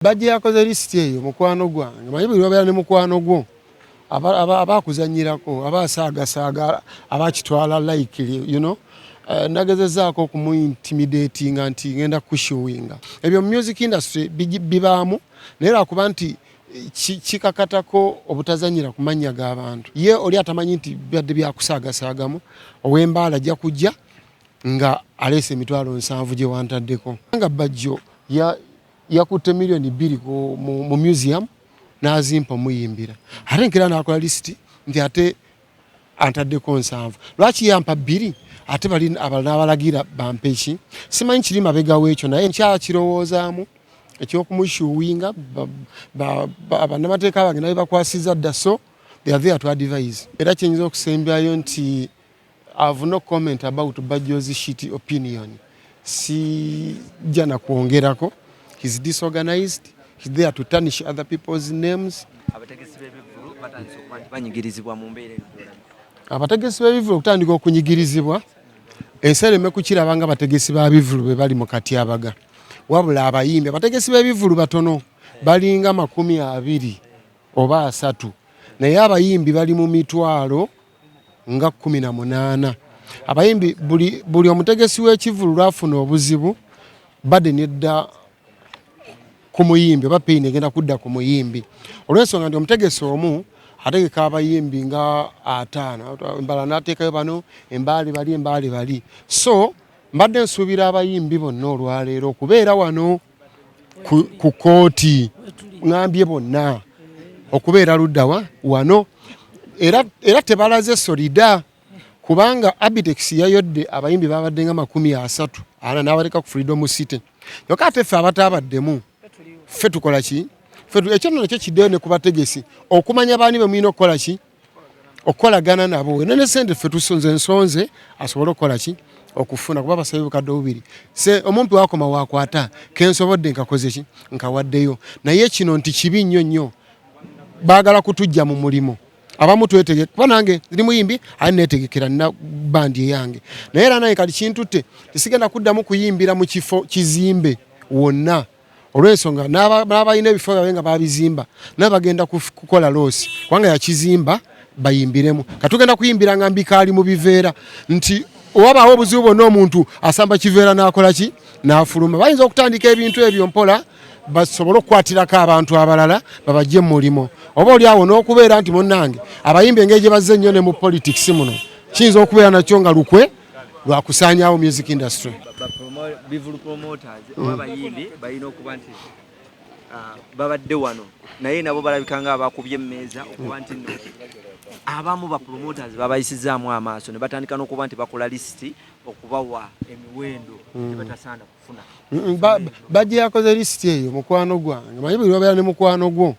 Bajjo yakoze lisiti eyo mukwano gwange. Manyi buli lw'obeera ne mukwano gwo aba akuzannyirako, aba asaagasaaga, aba akitwala likely. Nagezezaako okumuintimidatinga nti ngenda kusuinga. Ebyo mu music industry bibaamu, naye lwakuba nti kikakatako obutazannyira ku mannya g'abantu. Ye oli atamanyi nti bibadde byakusaagasaagamu, ow'embaala ajja kujja nga aleese 700,000 gye wantaddeko. Nga Bajjo yakutte 2 million mu museum n'azimpa omuyimbira, ate nkera n'akola lisiti nti ate antaddeko 70. Lwaki yampa 2, ate bali abalala n'abalagira bampe ki? Simanyi kiri mabega w'ekyo, naye nkyakirowoozaamu ekyokumusuinga. Bannamateeka bange nabe bakwasiza dda, so they are there to advise. Era kyenyinza okusembyayo nti I've no comment about Bajjo's shit opinion. Sijja na kwongerako. He's disorganized, he's there to tarnish other people's names. Abategesi b'ebivvulu batandise okuba nti banyigirizibwa mu mbeera eyo. Abategesi b'ebivvulu okutandika okunyigirizibwa, ensi ereme kukiraba nga bategesi ba bivvulu be bali mu katyabaga, wabula abayimbi. Abategesi b'ebivvulu batono, balinga 20 oba 30, naye abayimbi bali mu mitwalo nga 18. Abayimbi buli omutegesi w'ekivvulu lwafuna obuzibu, badde nedda ku muyimbi oba pain egenda kudda ku muyimbi, olw'ensonga nti omutegesi omu ategeka abayimbi nga 50, embala n'ateekayo bano, embaale bali, embaale bali. So mbadde nsuubira abayimbi bonna olwaleero okubeera wano ku kooti. Ŋambye bonna okubeera luddawa wano, era tebalaze solidarity, kubanga Abitex yayodde abayimbi babadde nga 34 n'abaleka ku Freedom City. Kyokka ate ffe abataabaddemu, ffe tukola ki? Ekyo nno nakyo kiddeyo ne ku bategesi okumanya baani be mulina okukola ki, okukolagana nabo. Eno ne sente ffe tusonze nsonze asobole okukola ki, okufuna, kuba basabe 2000. Se omumpi wakoma wakwata kensobodde nkakoze ki, nkawaddeyo. Naye kino nti kibi nnyo nnyo, baagala kutujja mu mulimu. Abamu twetege, kuba nange ndi muyimbi, aye netegekera, nina bandi eyange, naye era naye kati kintutte tesigenda kuddamu kuyimbira mu kifo kizimbe wonna, olw'ensonga n'abalina ebifo byabwe nga babizimba nabo bagenda kukola loss, kubanga yakizimba bayimbiremu. Katugenda kuyimbira nga mbikaali mu biveera, nti owabaawo obuzibu bwonna, omuntu asamba kiveera n'akola ki, n'afuluma. Bayinza okutandika ebintu ebyo mpola, basobole okukwatirako abantu abalala babajje mu mulimu, oba oli awo n'okubeera nti munnange abayimbi engeri gye bazze ennyo ne mu politics muno, kiyinza okubeera nakyo nga lukwe lwakusaanyaawo music industry. Bivulu promoters oba abayimbi balina okuba nti babadde wano, naye nabo balabika nga abakubye emmeeza, okuba nti nno abamu ba promoters babayisizaamu amaaso ne batandika n'okuba nti bakola lisiti okubawa emiwendo gye batasaana kufuna. Bajjo yakoze lisiti eyo mukwano gwange. Manyi buli lwobeera ne mukwano gwo,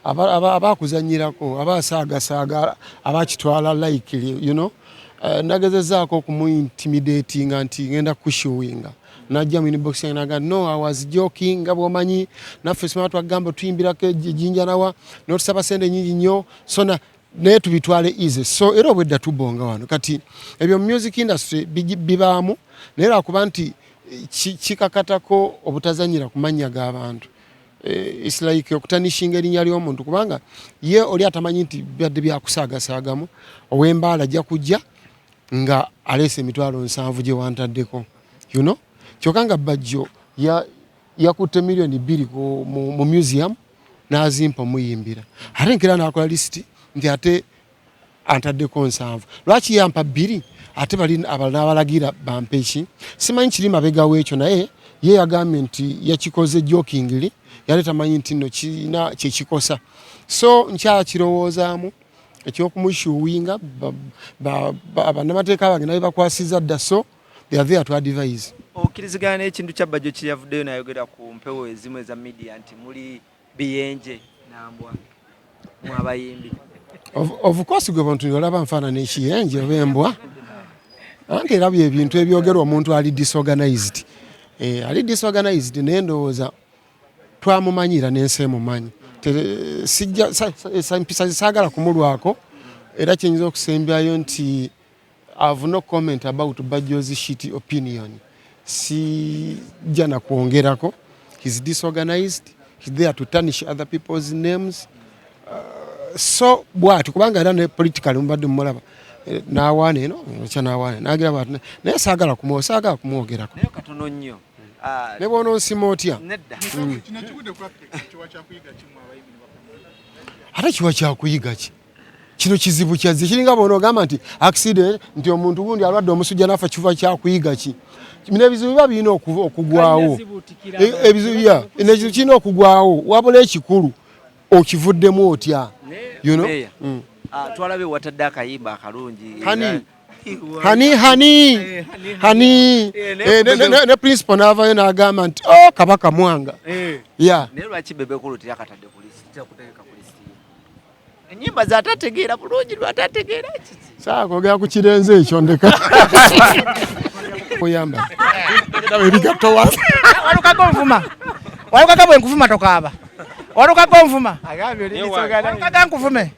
aba akuzannyirako, aba asaagasaaga, aba akitwala likely. Nagezezaako okumuintimidatinga nti ngenda kusuinga, najja mu inbox yange naga, "No, I was joking, nga bwomanyi naffe simala twagamba tuyimbirako ejjinja nawa notusaba sente nyingi nnyo, so naye tubitwale easy." So era obwedda tubonga wano. Kati ebyo mu music industry bibaamu, naye lwakuba nti kikakatako obutazannyira ku mannya g'abantu. It's like okutarnishinga erinnya ly'omuntu, kubanga ye oli atamanyi nti bibadde byakusaagasaagamu, ow'embaala ajja kujja nga aleese 700,000 gye wantaddeko. Kyokka nga Bajjo yakutte 2 million mu museum n'azimpa omuyimbira, ate nkera n'akola lisiti nti ate antaddeko 70. Lwaki yampa 2, ate bali abalala n'abalagira bampe ki? Simanyi kiri mabega w'ekyo, naye ye yagambye nti yakikoze jokingly, yali tamanyi nti nno kirina kyekikosa. So nkyakirowoozaamu ekyokumusuinga. Bannamateeka bange nabe bakwasiza dda, so they are there to advise. Okkirizigana n'ekintu kya Bajjo kye yavuddeyo n'ayogera ku mpewo ezimu eza media nti muli biyenje nambwa mu abayimbi? Of course, gwe bantu olaba nfaanana ekiyenje oba embwa? Anti era byebintu ebyogerwa omuntu ali disorganized, ali disorganized, naye ndowooza twamumanyira n'ensi emumanyi. Sijja mpisa zisaagala kumulwako. Era kyenyinza okusembyayo nti I've no comment about Bajjo's shit opinion. Sijja na kwongerako. He's disorganized, He's there to tarnish other people's names. So bwati kubanga era ne politically mubadde mumulaba, n'awaana eno okya n'awaana nagira bwati, naye saagala kumwogerako. Naye katono nnyo. Ah, Ne bw'onoonsima otya? Nedda. Kino ekigudde ku Africa kiwa kyakuyiga kimu abayimbi ne bapromoter? Ate kiwa kyakuyiga ki? Kino kizibu kyazze kiringa bw'onoogamba nti accident, nti omuntu gundi alwadde omusujja nafa, kiva kyakuyiga ki? Bino ebizibu biba birina okugwawo. Ebizibu ya ekizibu kirina okugwawo, wabula ekikulu okivuddemu otya? You know? Mayor, ah, twalabye watadde akayimba akalungi. Hani. Hani hani hani. Ne principal n'avayo n'agamba nti, "Oh, Kabaka Mwanga." Ya. Naye lwaki Bebe Cool teyakatadde ku list, teyakuteeka ku list ye? Ennyimba zatategeera bulungi, lwatategeera kiki? Saa kwogera ku kirenze ekyo, ndeka oyamba ebigatto wansi. Walukaga onvuma, walukaga bwe nkuvuma tokaaba, walukaga onvuma, walukaga nkuvume.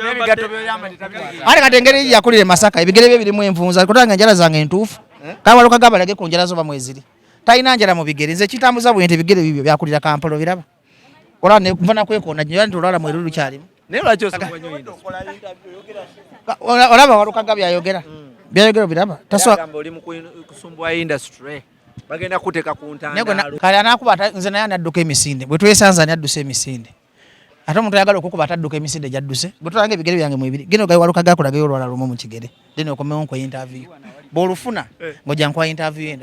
N'ebigatto byoyambadde. Ate kati engeri yakulira e Masaka, ebigere bye birimu envunza, kutanga enjala zange entuufu. Kale walukaga balage ku njala zo bamweziri, talina njala mu bigere. Nze kitambuza bwe nti ebigere bibyo byakulira Kampala, obiraba, olaba nva nakwekoona nti olwala mweru lukyalimu. Naye lwaki osumbuwa nnyo industry? Olaba walukaga byayogera, byayogera obiraba, tasobola. Agamba oli mu kusumbuwa industry, bagenda kuteeka ku Naye gwe ntandaalo. Kale anakuba nze naye anadduka emisinde bwe twesanze, ani addusa emisinde? Ate omuntu ayagala okukuba atadduka emisinde gyadduse. Bwe tulanga ebigere byange mwebiri geno gawe walukaga akulagayo olwala lumu mu kigere, then okomewo nkwe interview, bw'olufuna ng'ojja nkuwa interview endala.